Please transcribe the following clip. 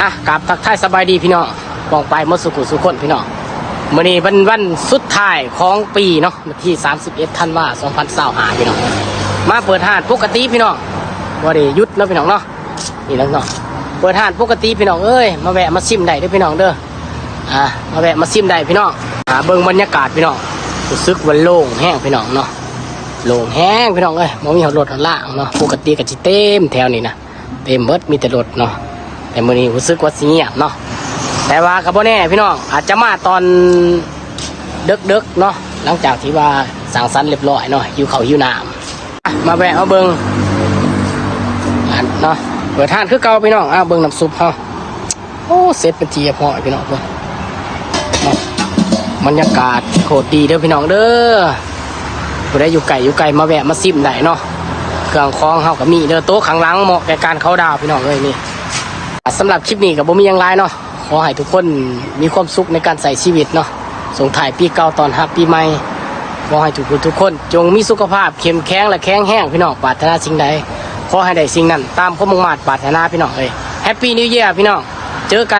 ອ່ະ ກາບທັກທາຍສະບາຍດີພີ່ນ້ອງປ້ອງປາຍໝົດສູ່ຜູ້ສູ່ຄົນພີ່ນ້ອງ. ມື້ນີ້ເປັນວັນສຸດທ້າຍຂອງປີເນາະ, ວັນທີສາມສິບເອັດ ທັນວາ ສອງພັນຊາວຫ້າ ພີ່ນ້ອງ. ມາເປີດຮ້ານປົກກະຕິພີ່ນ້ອງ, ບໍ່ໄດ້ຢຸດເນາະພີ່ນ້ອງເນາະ. ນີ້ແຫຼະເນາະ ເປີດຮ້ານປົກກະຕິພີ່ນ້ອງເອີຍ, ມາແວະມາຊິມໄດ້ເດີພີ່ນ້ອງເດີ. ອ່າ ມາແວະມາຊິມໄດ້ພີ່ນ້ອງ. ອ່າ ເບິ່ງບັນຍາກາດພີ່ນ້ອງ, ຮູ້ສຶກວ່າໂລ່ງແຮງພີ່ນ້ອງເນາະ, ໂລ່ງແຮງພີ່ນ້ອງເອີຍ. ບໍ່ມີຮອດລົດຮອດລາເນາະ, ປົກກະຕິກໍຊິເຕັມແຖວນີ້ນະ, ເຕັມເບິດ ມີແຕ່ລົດເນາະ. ແຕ່ມື້ນີ້ຮູ້ສຶກວ່າຊິງຽບເນາະ, ແຕ່ວ່າກໍບໍ່ແນ່ພີ່ນ້ອງ, ອາດຈະມາຕອນເດິກໆເນາະ, ຫຼັງຈາກທີ່ວ່າສັງສັນຮຽບຮ້ອຍເນາະ, ຫິວເຂົ້າຫິວນ້ຳ. ອ່ະ ມາແວະມາເບິ່ງ ອັນເນາະ, ເປີດຮ້ານຄືເກົ່າພີ່ນ້ອງ. ອ່າ ເບິ່ງນ້ຳຊຸບເຮົາ. ໂອ້ ເຊັດເປັນທີ່ຮຽບຮ້ອຍພີ່ນ້ອງເອີຍເນາະ. ບັນຍາກາດໂຄດດີເດີພີ່ນ້ອງເດີ. ຜູ້ໃດຢູ່ໃກ້ຢູ່ໄກມາແວະມາຊິມໄດ້ເນາະ, ເຄື່ອງຂອງເຮົາກໍມີເດີ. ໂຕະຂ້າງຫຼັງເໝາະແກ່ການເຂົ້າດາວພີ່ນ້ອງເອີຍນີ້. ສຳລັບຄລິບນີ້ກໍບໍ່ມີຫຍັງຫຼາຍເນາະ, ຂໍໃຫ້ທຸກຄົນມີຄວາມສຸກໃນການໃຊ້ຊີວິດເນາະ, ສົ່ງທ້າຍປີເກົ່າຕ້ອນຮັບປີໃໝ່. ຂໍໃຫ້ທຸກຜູ້ທຸກຄົນຈົ່ງມີສຸຂະພາບເຂັ້ມແຂງ ແລະ ແຂງແຮງພີ່ນ້ອງ, ປາດຖະໜາສິ່ງໃດ ຂໍໃຫ້ໄດ້ສິ່ງນັ້ນຕາມຄວາມມຸ່ງມາດປາດຖະໜາພີ່ນ້ອງເອີຍ. Happy New Year ພີ່ນ້ອງ, ເຈີກັນ.